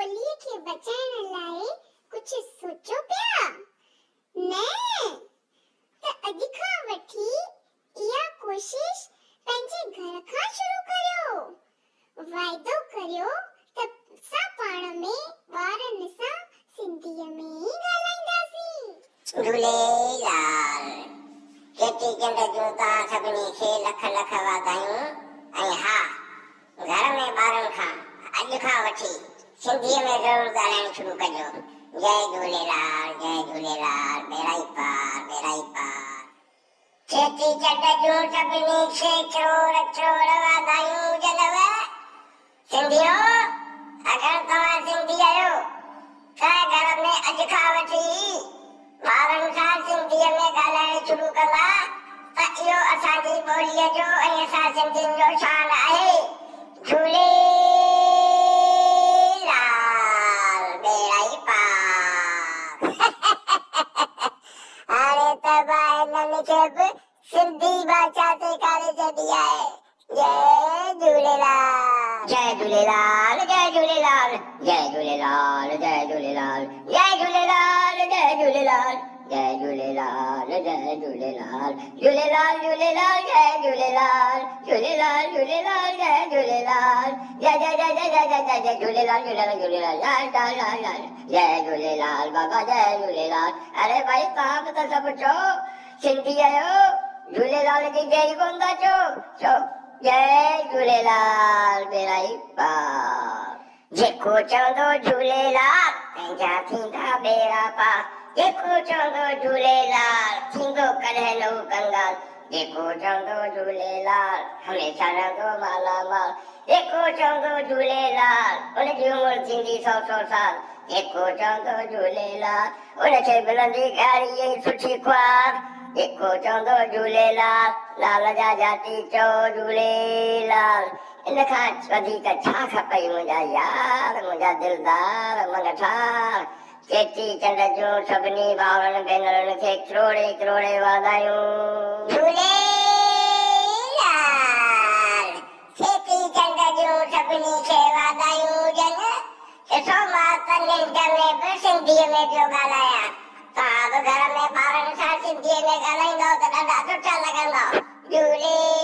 ٻوليءَ کي بچائڻ لاءِ ڪجهه سوچيو پيا؟ نه، ته اڄ کان وٺي اها ڪوشش پنهنجي گهر کان شروع ڪريو. واعدو ڪريو ته اسان پاڻ ۾ ٻارن سان سنڌيءَ ۾ ئي ڳالهائينداسين. جهوليلال، چيٽي چنڊ جون توهان سڀني کي لک لک واڌايون ۽ ها گهر ۾ ٻارن کان اڄ کان وٺي سنڌيءَ ۾ ضرور ڳالهائڻ شروع ڪجو. جئي جهوليلال، جئي جهوليلال، ٻيڙا ئي پار، ٻيڙا ئي پار. چيٽي چنڊ جون سڀني کي ڪروڙ ڪروڙ واڌايون هجنو. سنڌيو، اگر توهان سنڌي آهيو ته گهر ۾ اڄ کان وٺي ٻارن سان سنڌيءَ ۾ ڳالهائڻ شروع ڪندا ته اهو اسان جي ٻوليءَ جو ۽ اسان سنڌين جو شان آهي. جهوليلال، ٻيڙا ئي پار. هاڻي ته مان هنن کي به سنڌي ڀاشا سيکاري ڇڏي آهي. جئي جهوليلال، جئي جهوليلال، جئي جهوليلال، جئي جهوليلال، جئي جهوليلال، جئي جهوليلال، جئي جهوليلال، جئي جهوليلال، جئي جهوليلال، جهوليلال جهوليلال، جئي جهوليلال، جهوليلال جهوليلال، جئي جهوليلال، جئي جئي جئي جئي جئي جئي جئي جهوليلال، جهوليلال جهوليلال، لال لال لال لال، جئي جهوليلال بابا، جئي جهوليلال. اري ڀائي، توهان به ته سڀ چئو سنڌي آهيو، جهوليلال جي جئي ڪونه ٿا چئو؟ چئو جئي جهوليلال، ٻيڙا ئي پار. جيڪو چوندو جهوليلال، تنهنجا ٿيندا ٻيڙا پار. جيڪو چوندو جهوليلال، ٿيندو ڪڏهن نه هو ڪنگال. جيڪو چوندو جهوليلال، هميشه رهندو مالا مال. جيڪو چوندو جهوليلال، ان جي عمر ٿيندي 100 100 سال. جيڪو چوندو جهوليلال، ان کي ملندي گاڏي ۽ سٺي خواب. جيڪو چوندو جهوليلال، لال جا جاتي چئو جهوليلال. ان کان وڌيڪ ڇا کپئي منهنجا يار، منهنجا دلدار، منٺار. چيٽي چنڊ جون سڀني ڀائرن ڀينرن کي ڪروڙي ڪروڙي واڌايون. جهوليلال، چيٽي چنڊ جون سڀني کي واڌايون هجن. ڏسو، مان ته ننڊ ۾ به سنڌيءَ ۾ پيو ڳالهايان. توهان به گهر ۾ ٻارن سان سنڌيءَ ۾ ڳالهائيندؤ ته ڏاڍا سٺا لڳندا. جهوليلال.